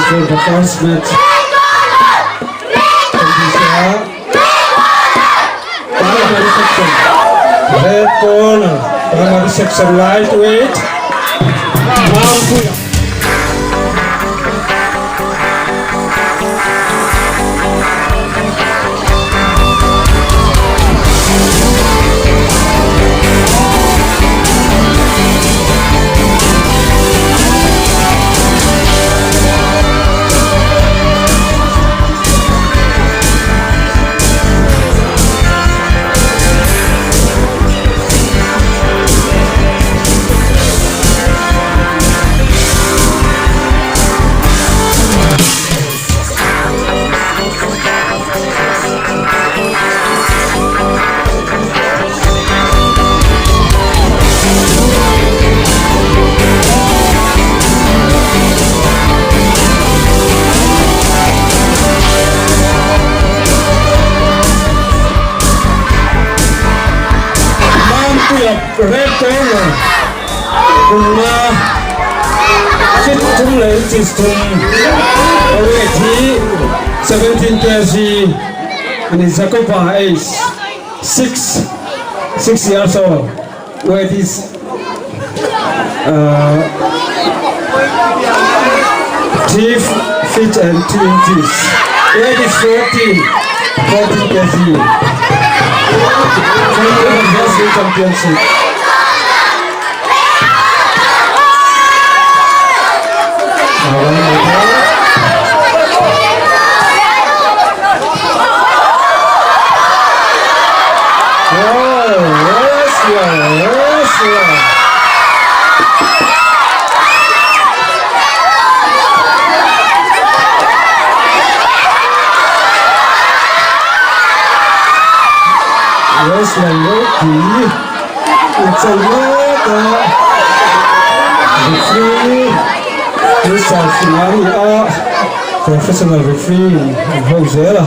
for the first match. Primary section. Red corner. Primary section lightweight. Mampuia. Mampuia Red Corner Kumna Fit thum leh inches thum a weight hi 17 kg a ni Jacoba age 6 6 years old weight is uh, 3 feet and 2 inches weight is 14 14 kg from the Wrestling Championship. Wrestling ropui inchei mek a referee Richard Singh a ni a professional referee an ho zel a.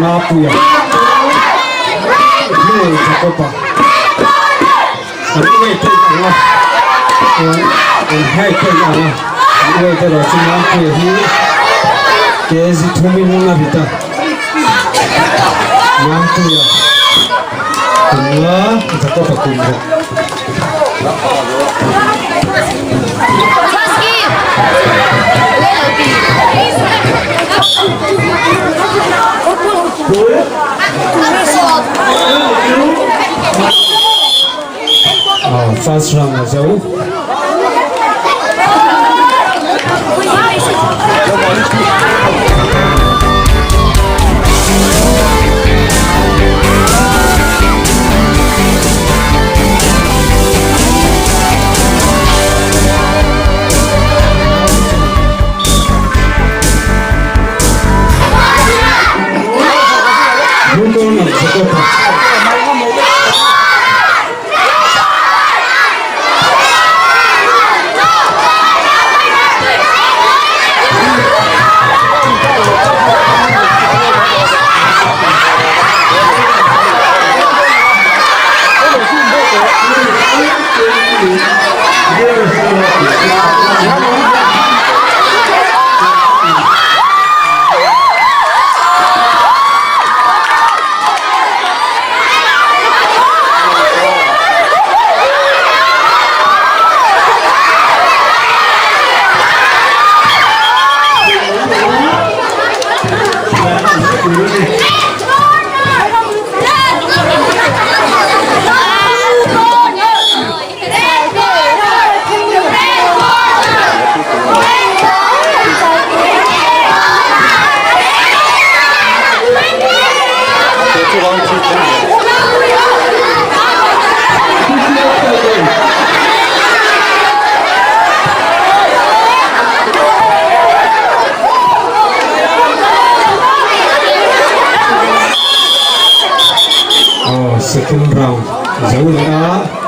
Mapuia Blue Jacoba an uai theih ang a chuan an hai theih ang a an uai te erawh chu Mampuia hi kg thumin a rit a Mampuia kum nga Jacoba kum ruk. First round a zo. Blue corner Jacoba. lo ni a.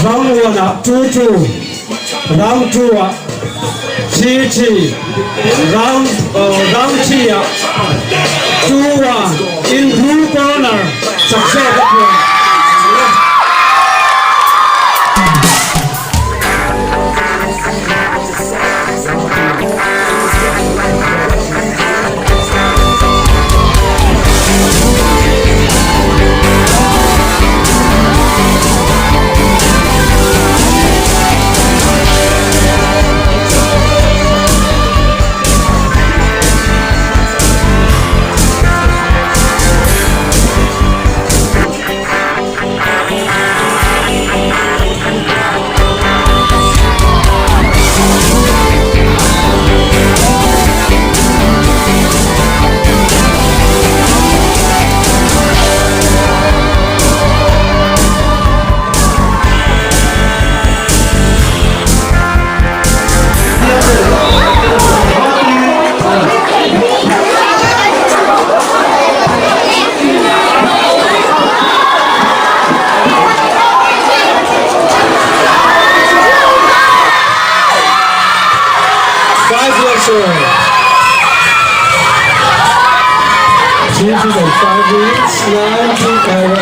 Round 1 ah 2-2, round 2 ah 3-3, round round 3 ah 2-1 in blue corner chak zawk a chuan. 5 years old. 3 5 weeks, 90,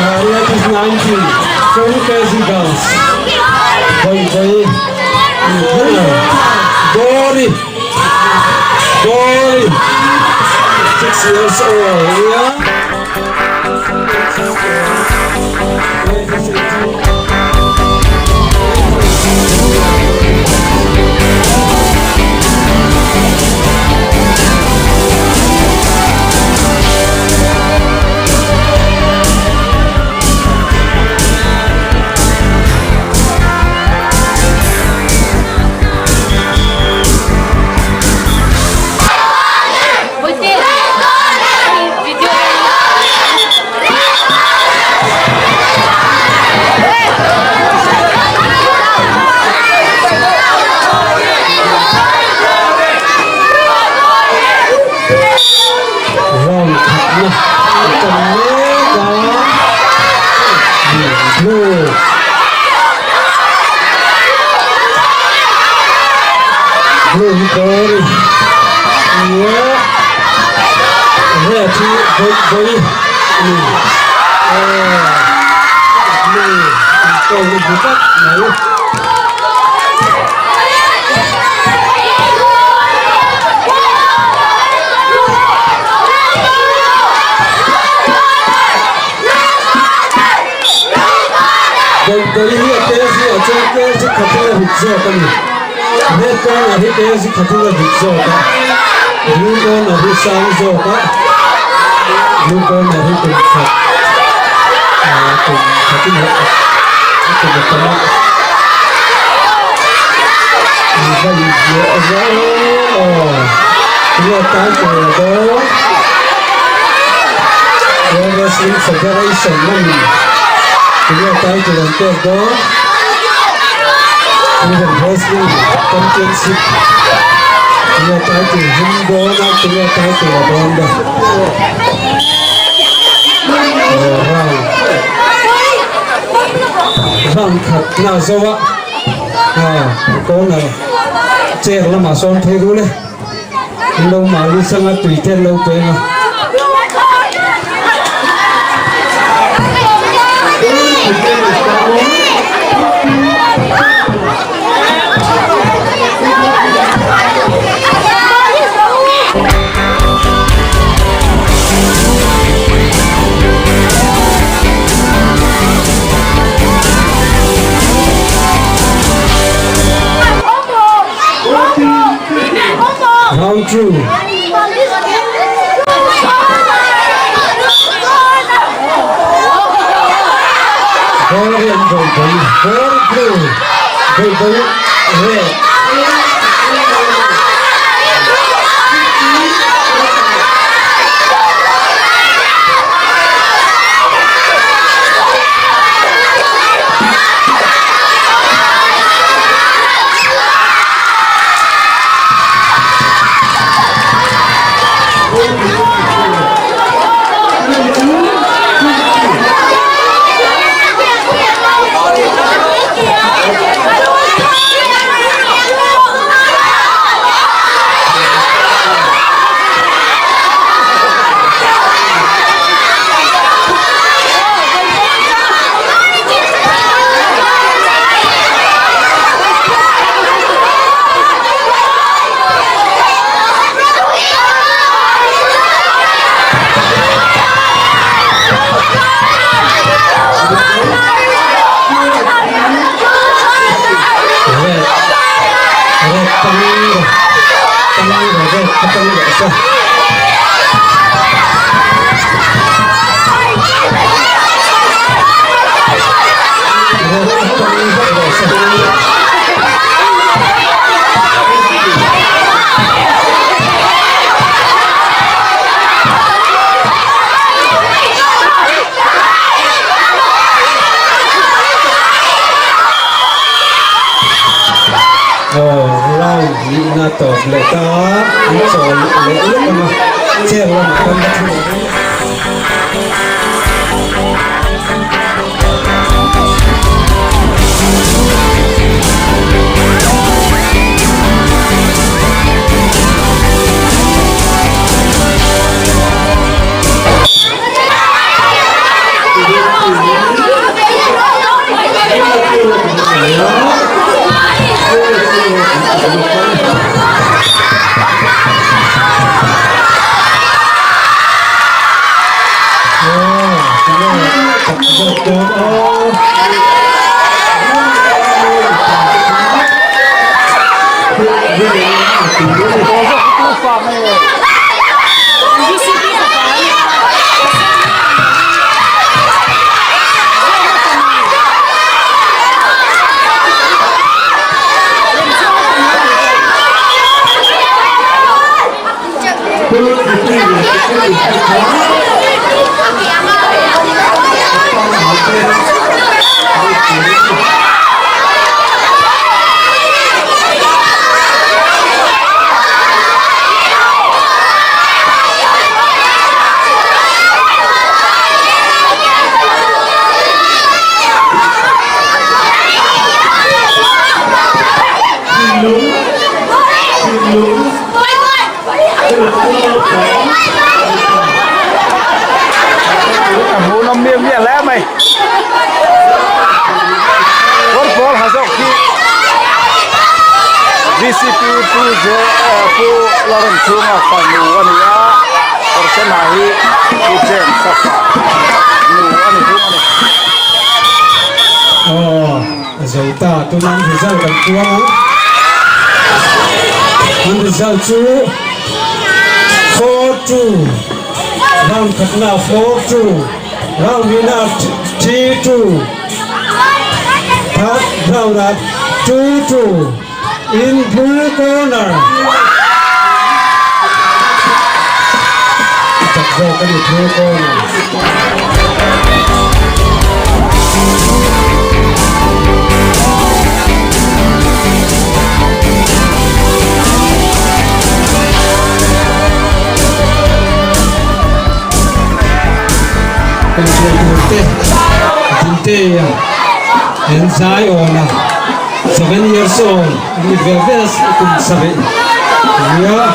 Harriet is 90, 4 kg girls. Boy, boy, Dory, Dory, 6 years old, yeah. Round khatna a tan mek a, blue blue hi kawr a ni a, red hi vawi a ni blue in kawr a hmu tlat mai. Dawih hi a kg ah chuan kg khatin a rit zawk a ni. Red corner hi kg khatin a rit zawk a, blue corner hi sang zawk a, blue corner hi kum khat ah kum khatin a kum a tam a. An va inhmuh zawng aw, tinge title a dawn? World Wrestling Federation lamin tinge title an pek dawn? Women Wrestling Championship tinge title hum dawn a tinge title a dawn dawn? Aw round round khat na zo a corner chair lamah sawn phei rul e. An lo mahni changa tui te an lo peng a. Round 2. Ball hi an vawi bawi ball blue vawi bawi red. Red red tang rawh tang rawh red kha tang rawh se. Red kha tang rawh se. Aw round nihna tawp leh ta an chawl leh lawk ang a chair lamah kan va thu ang. A hmuhnawm miah miah hle mai kawr pawl ha zawk hi vcp pu j pu Lalremchhunga fanu a ni a kawr sen ha hi pu James a fa nu a ni thung a ni. Aw. zo ta. Tuna an result kan puang ang. An result chu 4-2 round khatna 4-2 round hnihna 3-2 third round ah 2-2 in blue corner chak zawk a ni blue corner. Inchhuah tur te Dintea an zai awn a, 7 years old an ni ve ve a kum sarih nia.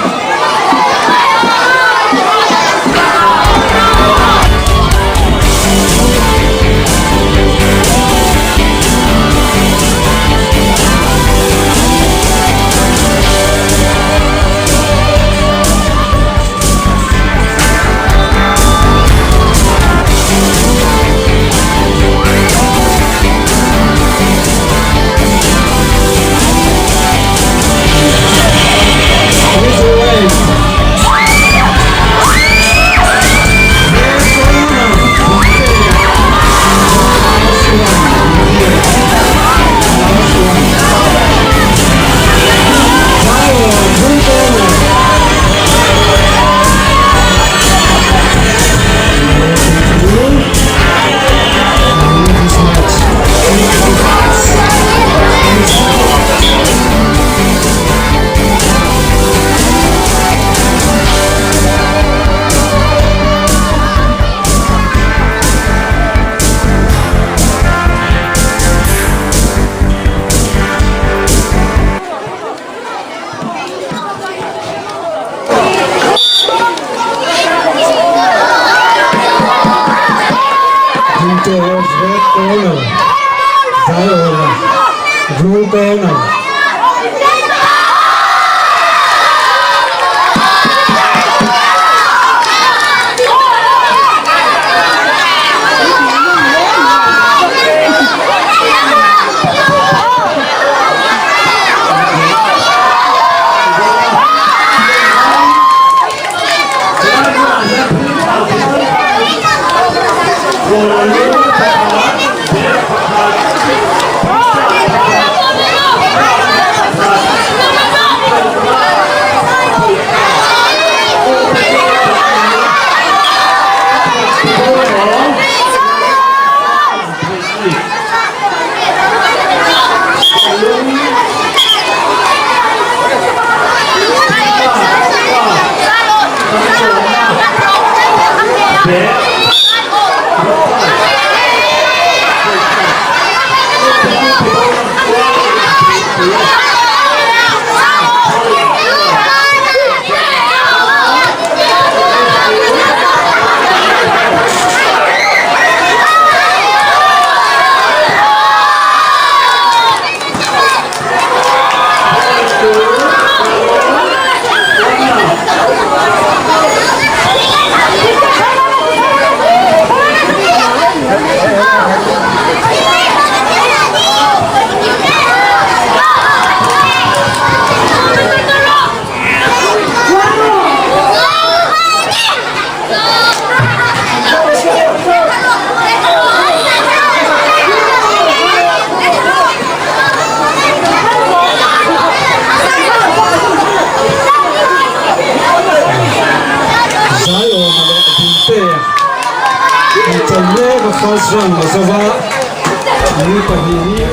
Dingte Red corner, Zaiawna Blue corner. Zaiawma leh Dintea inchei mek a first round a zo va, mi pahnih hi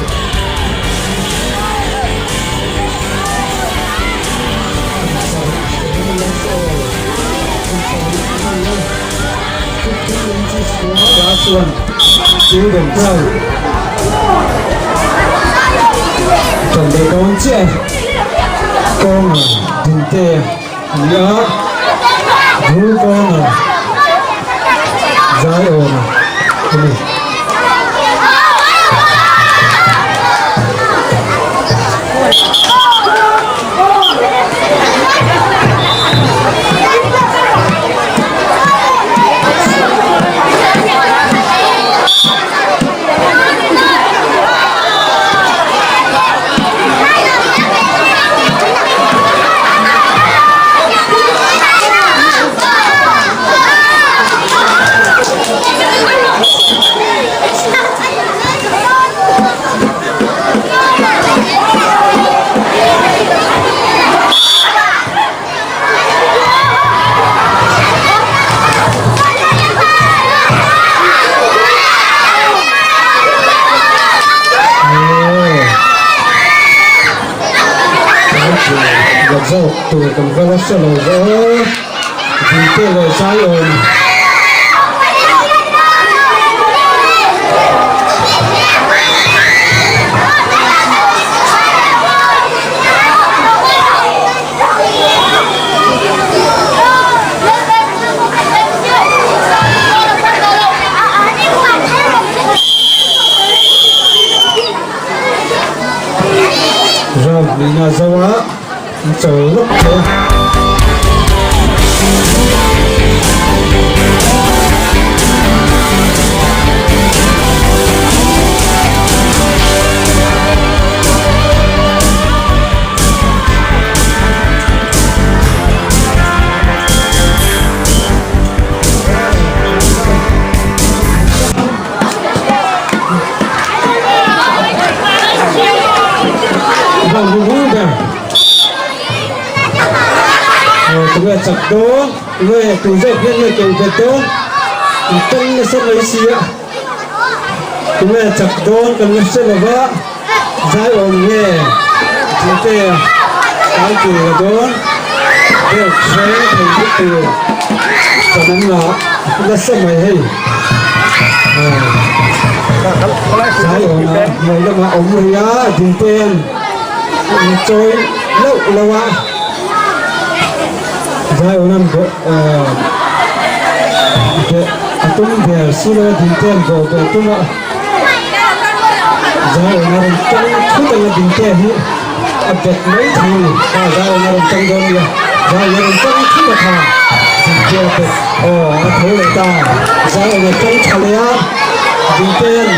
Last one, Children Proud. Ṭan leh dawn chiah corner Dintea a ni a, blue corner Zaiawna a ni. Zawk tur kan va la hre lo ve aw, Dinte leh Zaiawm. Round nihna zo a an chawl lawk thei a. Tunge chak dawn tunge tu zawk hian nge keu bet dawn an tawng nasa mai si a tunge chak dawn kan la hre lova zai awm nge tute kai tur la dawn belt hreng thei bik tur kan an la nasa mai hei. Zaiawna hnuai lamah awm rih a, Dintean an chawi loh loh a, Zaiawna'n beh a tum der si lo a, Dintean bawh beh a tum a, Zaiawna rawn tang thut ang a, Dintea hi a bet mai thei a ni, kha Zaiawna rawn tang dawn nia, Zaiawna rawn tang thut a kha, Dintea bet aw a tho leh ta, Zaiawna tang tha leh a, Dintean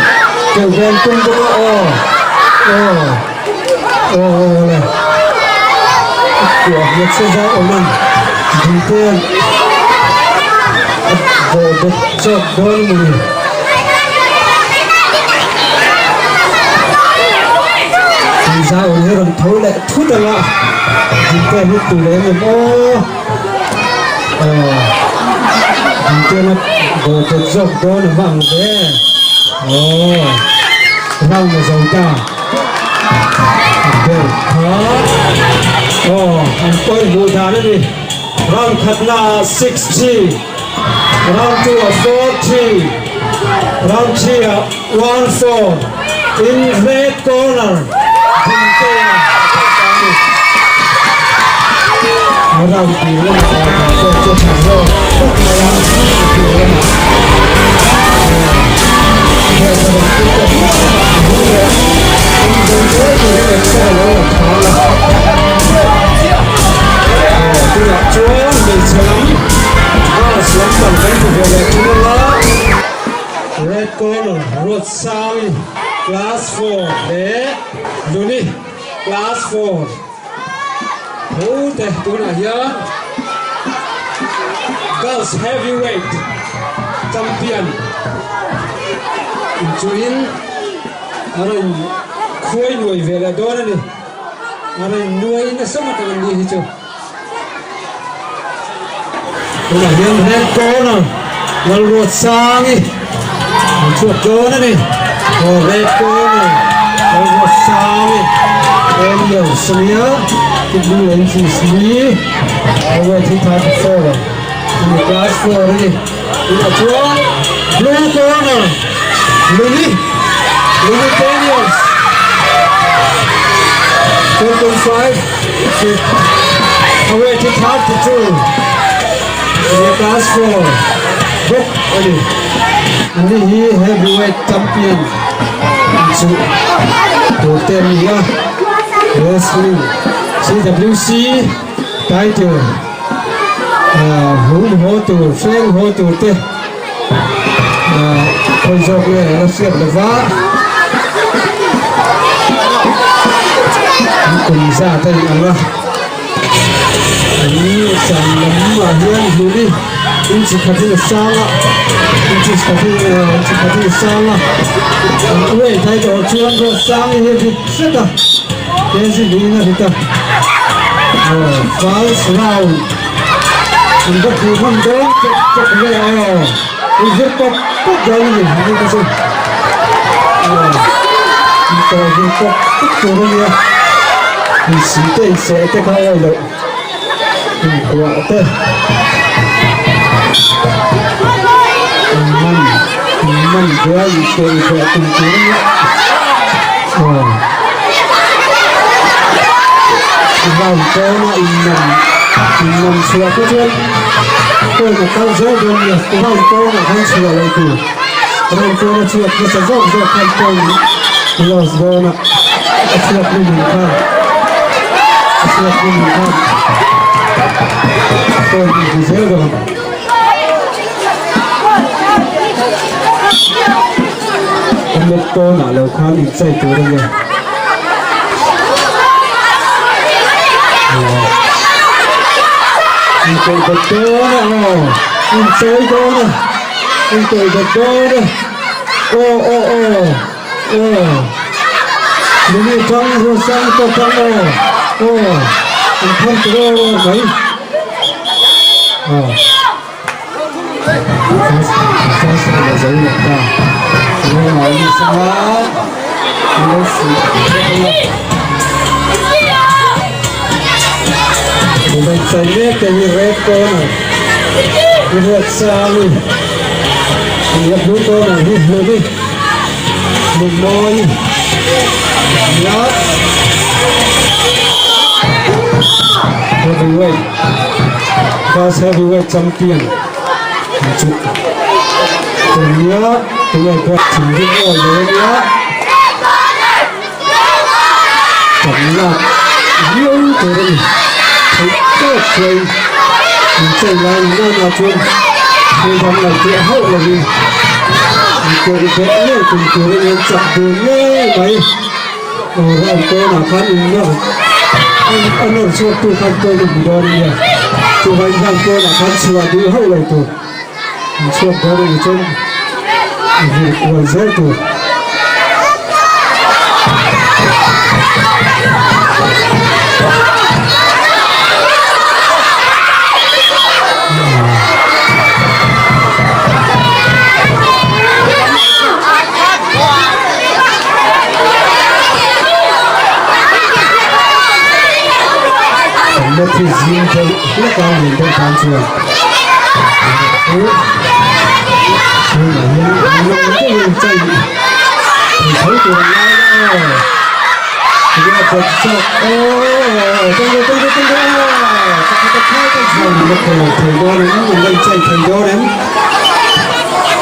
keuh vel tum bawk a aw aw aw aw le a kuah nghet se Zaiawna'n Dintean a bawh bet chawk dawn a ni. Zaiawna hi rawn tho leh thut ang a, Dintea hi tu leh em em aw aw Dintean a bawh bet zawk dawn a va ang ve aw round a zo ta a ber kha aw an point hmuh dan a ni round khatna ah 6-3 Round 2 ah 4-3, Round 3 ah 1-4 in red corner Dintea a ni. Round tir lamah ah Dintea chu a tha zawk khawp mai a, a tir lamah Belt a rawn put ta hmiah a, a hnung leh in zawng zel turin exer a lo la thang a. Tunah chuan hmeichhe lam Girls lampang kan hmu ve leh thung anga Red corner Ruatsangi class 4 leh Luni class 4 tho te tunah hian Girls heavyweight champion inchuhin a rawn khuai nuai ve leh dawn a ni. A rawn nuai nasa ngawt ang an ni hi chu. Tunah hian red corner Lalruatsangi an chhuak dawn a ni. Aw red corner Lalruatsangi Daniel Sania Kidney Lenses ni Away 334 in class 4 a ni. Tunah chuan blue corner Luni Luni Daniels 4.5 feet away to 32 in the class 4 bawk a ni. Ani hi heavyweight champion chu tur te a ni a wrestling CWC title Hum haw tur, hreng haw tur te khawi zawk nge a la hriat lo va, an kum zat a inang a, an san lam ah hian hlun i inch khatin a sang a, inches khatin inch khatin a sang a, an weight a erawh chuan rawt sang hi a rit hret a. Kg niin a rit a, aw first round an va hmuh hman dawn chawk chawk ve aw in vir pawp pawp dawn a ni ani kha chu aw in tawh vir pawp pawp tur a nia in si te in seh te kha awi loh. Inkuah te inman inman buai inkuah inkuah tum tur a nia aw round tawna inman inman chhuah te chuan point a kal zel dawn nia round tawnah khan chhuah loh tur round tawna chhuak hmasa zawk zawk khan point loss dawn a a chhuak hnuhnung khan a chhuak hnuhnung khan point in hmu zel dawn. A met tawnah lo khan inchei tur a nia. Inchei bet dawn a aw inchei dawn a inchei bet dawn a aw aw aw. Aw Lumi tang Ruasang pawh tang aw aw an phar ta rawr rawr mai aw first first round a zo leh ta Roma in sanga an lo fuih tep ang a Dubai chai mek te hi red corner Ruatsang i blue corner hi Hluni. Lungmawi nia heavyweight first heavyweight champion chu nia tunge pawh thinrim awi lo ania tam lak viau tur a ni theih tawp chuan inchei lai nana chuan thil dang ngaihtuah hauh lovin inchei bet ngei tum turin an chak dun ngei mai aw round tawnah khan in nawr a nawr chhuak tu khan tawn a hmu dawn a nia chuvangin round tawnah khan chhuah duh hauh lo tur an chhuak dawn a nih chuan vir kual zel tur. Kan zing deuh hlek a lian deuh tan chuan chhungah hian lawng deuhin chei thei tho tur an lai la aw tinge bet zawk aw tawng tawng tawng tawng aw pakhat a phai ka chuan an la khawi thei dawn em an la inchei thei dawn em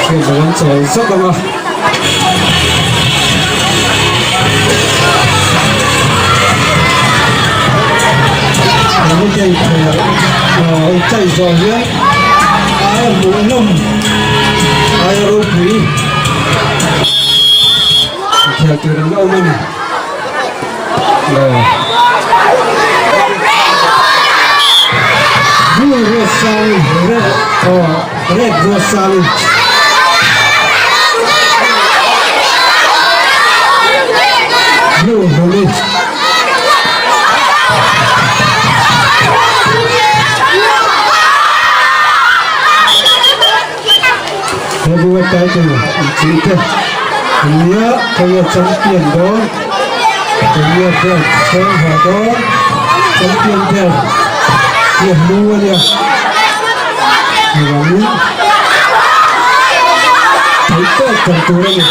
hriat loh an chawl zawk ang a. Chai zawh hian aia hmuhnawm aia ropui inkhel tur an awm a ni. Blue Ruatsang red aw red Ruatsang blue Hlawmi. Heavyweight title inchih te an nia Korea champion dawn Korea belt hreng ha dawn champion belt hi a hlu a nia hnuangin theih tawk kan tur a ni.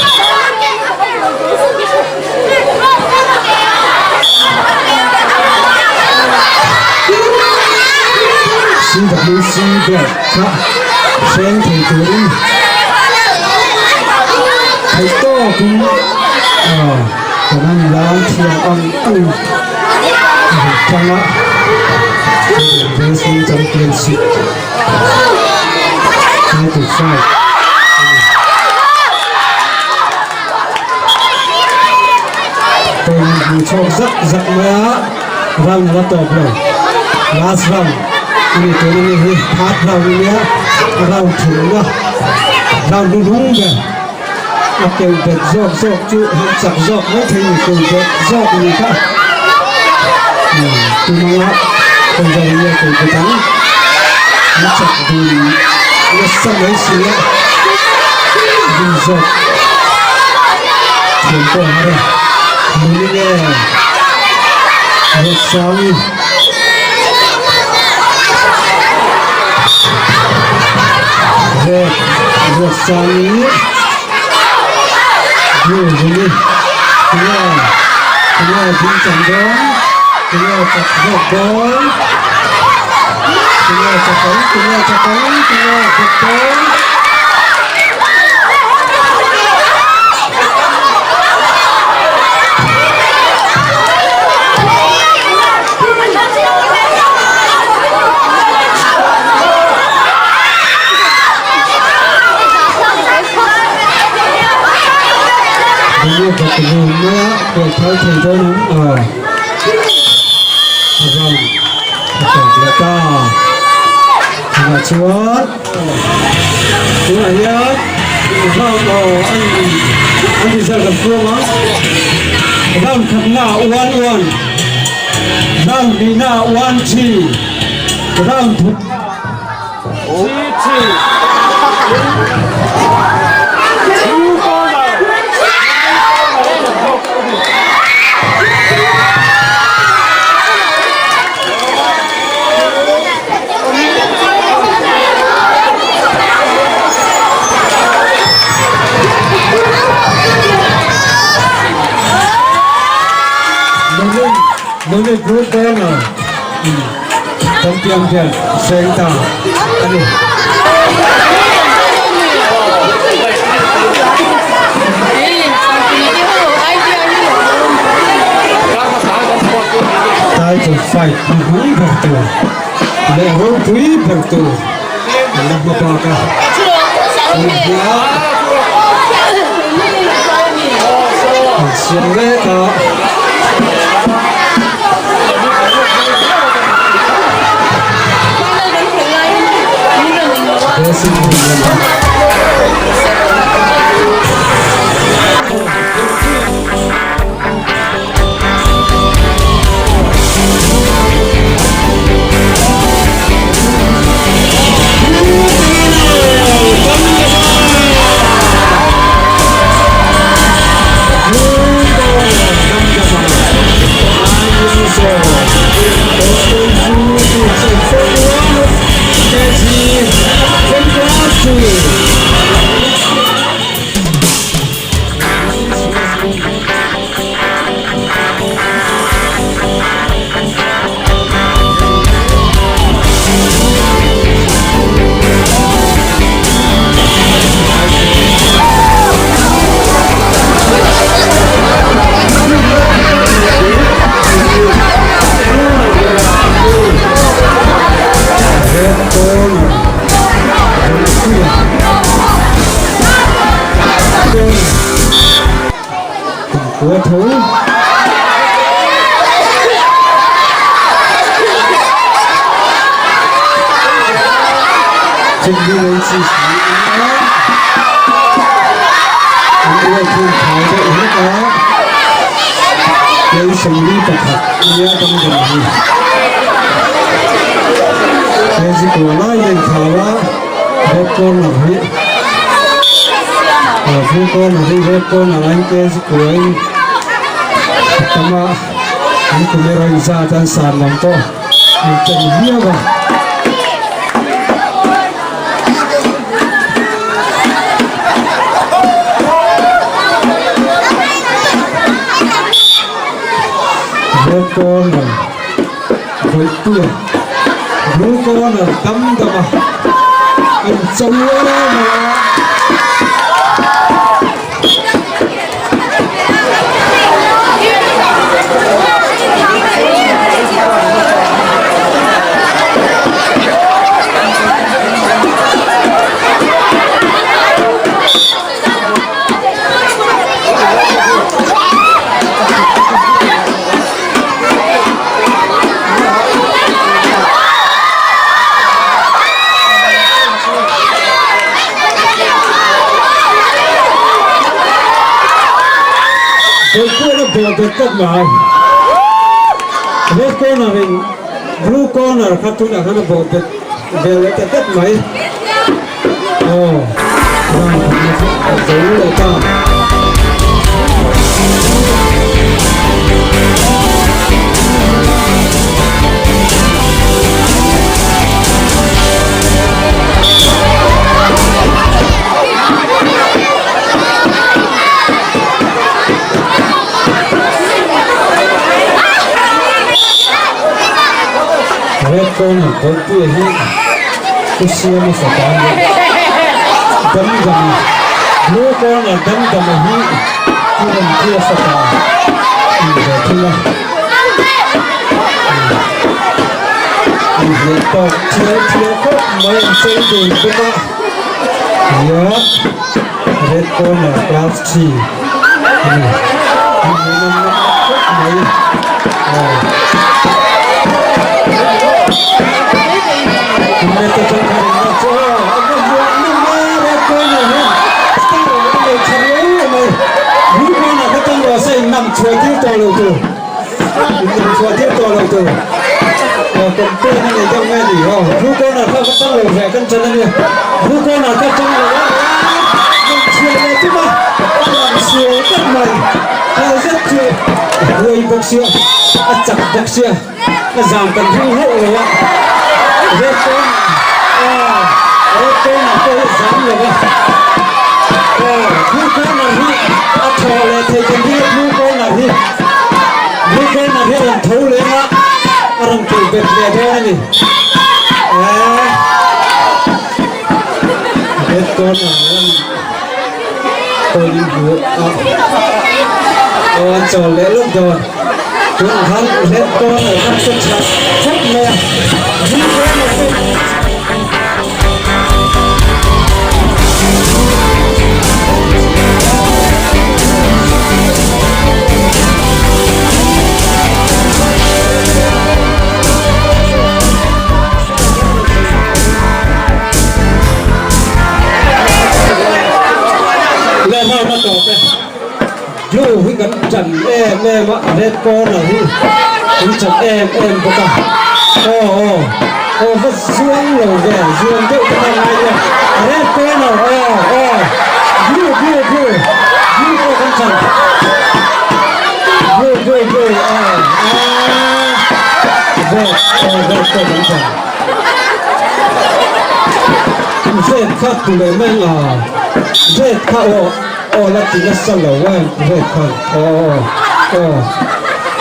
CWC belt kha hreng thei turin theih tawkin kan han lam thiam ang ang a han tang a, Wrestling Championship title fight a ni. Tawng hmu chhuak zak zak mai a, round a la tawp lo. Last round a ni tun a ni hi, third round a nia, round thumna, round hnuhnung ber a keuh bet zawk zawk chu han chak zawk mai thei a ni, keuh bet zawk a ni kha. Tum anga kawngzawng nia keuh bet ang, an chak dun nasa mai si a, dun zawk. Thiam pawh har a, Luni nge Ruatsangi. Sangi Blue Vuni Tunge Tunge ding chan dawn Tunge chak zawk dawn Tunge chak ang Tunge chak ang Tunge chak dawn. Enge bawk run mai a kual thar thei dawn ang aw a round a tawp leh ta tunah chuan tunah hian round aw an an result an puang ang round khatna 1 1 round hnihna 1 3 Round thum None group corner. Champion hian seng ta a ni. Title fight hnuhnung ber tur leh ropui ber tur an la hma bak a. Tun hian an siam mek a. Dressing room lamah. Red corner Rinpuia Kumkhua tho Chumi lei chi hi a an uai thil thai deuh hlek a kei 41 nia dam dam hi kg kua lai a inthau a red corner hi blue corner hi red corner aiin kg kua in a tam a an kum erawh inzat a an san lam pawh a inchen viau a. Red corner Bawihpuia Blue corner dam dam a an cho em a. Bawihpuiana bawh bet tlat mai. Red corner in blue corner kha tunah khan a bawh bet ve leh ta tlat mai. Aw round khatna chu a zo leh ta. Red corner Bawihpuia hi Pu Siama fapa a ni a, Damdama, Blue corner Damdama hi Pu Rempuia fapa a ni ve thung a. Inhneih tawk thial thial khawp mai an chei dun bawk a, nia Red corner class three a ni. Inhneih nawm nawm khawp mai. A chak bawk sia, a zam kan ring hauh lo a, red corner aw red corner pawh hi a zam lo a, aw blue corner hi a thaw leh thei kan ring a blue corner hi blue corner hi a rawn tho leng a, a rawn keuh bet leh dawn a ni eee red corner lam pawhin hmuh a aw an chawl leh lawk dawn tunah khan red corner kha ka tha khawp mai a blue corner pawh Lehlam a tawp e. Blue hi kan chan em em a, red corner hi kan chan em em bawk a. Aw aw aw va zuang lo ve, zuang deuh te kha ngai nia. Red corner aw aw blue blue blue blue pawh kan chan. Blue blue blue aw aw red aw red pawh kan chan. Red kha tu leh mai ang a, red kha aw aw la ti nasa lo a red khan aw aw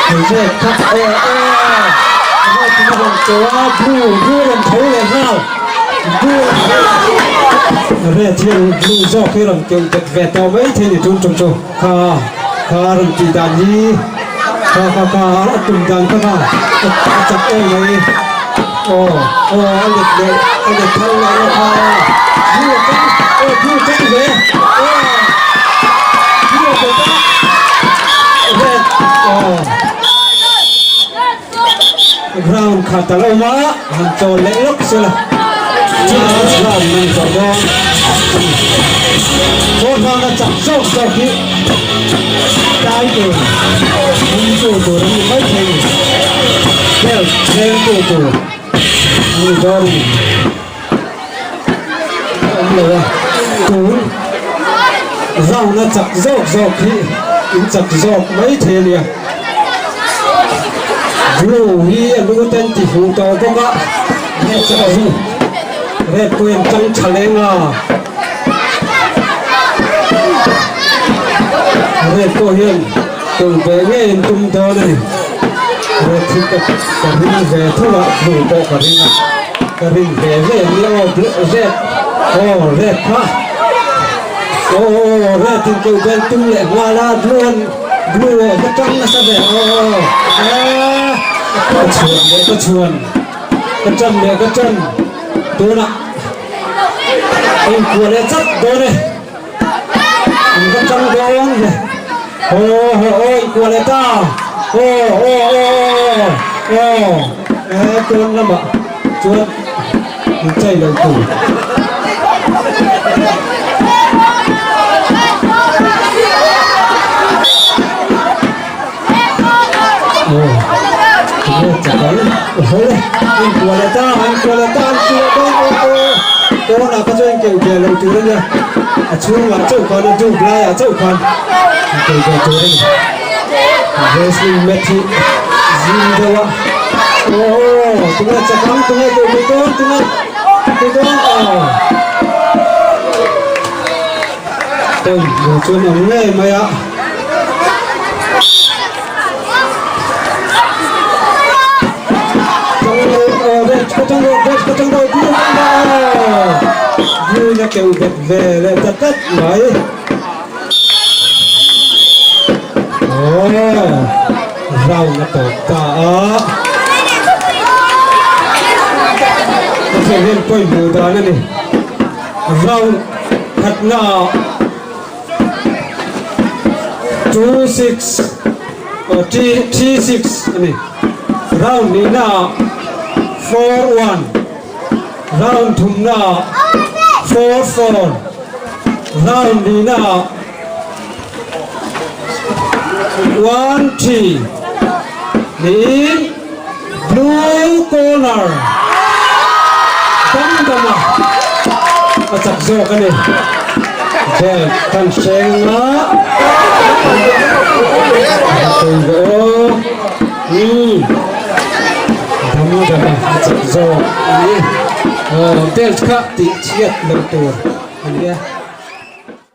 aw red kha aw aw red in a rawn cho a blue blue rawn tho leh nghal blue rawn tho leh red hian blue zawk hi rawn keuh bet ve tawh mai thei ni tun tum chu kha kha rawn tih dan hi kha kha kha a tum dan kha kha a chak em mai. Aw aw a let leh a let thar leh a kha blue a tang aw blue tang ve aw blue a tang red aw ground khat a lo awm a han chawl leh lawk sela chulai ground man tawh dawn chaw hlana chak zawk zawk hi tlai tur hming tu tur an ni mai thei a ni belt thleng tu tur an ni dawn a ni a awm lo a tun round a chak zawk zawk hi in chak zawk mai thei a nia blue hi a lu ten ti huh tawh bawk a red pawh hi red pawh hi an tang tha leng a. Red pawh hian tel ve ngei an tum dawn a ni. Red hi ka ka ring ve tho a, blue pawh ka ring a, ka ring ve ve a nia aw red aw red kha aw aw red in keuh bel tum leh nghal a blue an blue aw va tang nasa ve aw aw aw ka chhuan leh ka chhuan ka tan leh ka tan tunah. Engkuah leh chat dawn e. An va tang dawn ve. Aw haw aw inkuah leh ta. Aw aw aw aw e tawn lamah chuan in chai lo tur. Pawnah kha chuan keuh ve lo tur a nia a chhungah chauh khan a duk laiah chauh khan keuh ve tur a ni wrestling mat hi zim deuh a aw tunge chak ang tunge keuh ve dawn tunge keuh dawn aw pawi lo chuan awm ngei mai a. keuh bet ve leh ta tlat mai. Aw round a tawp ta a. A thlen hian point hmuh dan a ni. Round khatna ah 2 6 3 3 6 a ni. Round hnihna ah 4 1 Round thumna ah 4 4 Round hnihna ah 1 3 niin Blue corner dam dama a chak zawk a ni. Belt kan hreng a. Pei ve aw. Umm dam dama a chak zawk a ni. Aw belt kha tih chhiat loh tur a ni a.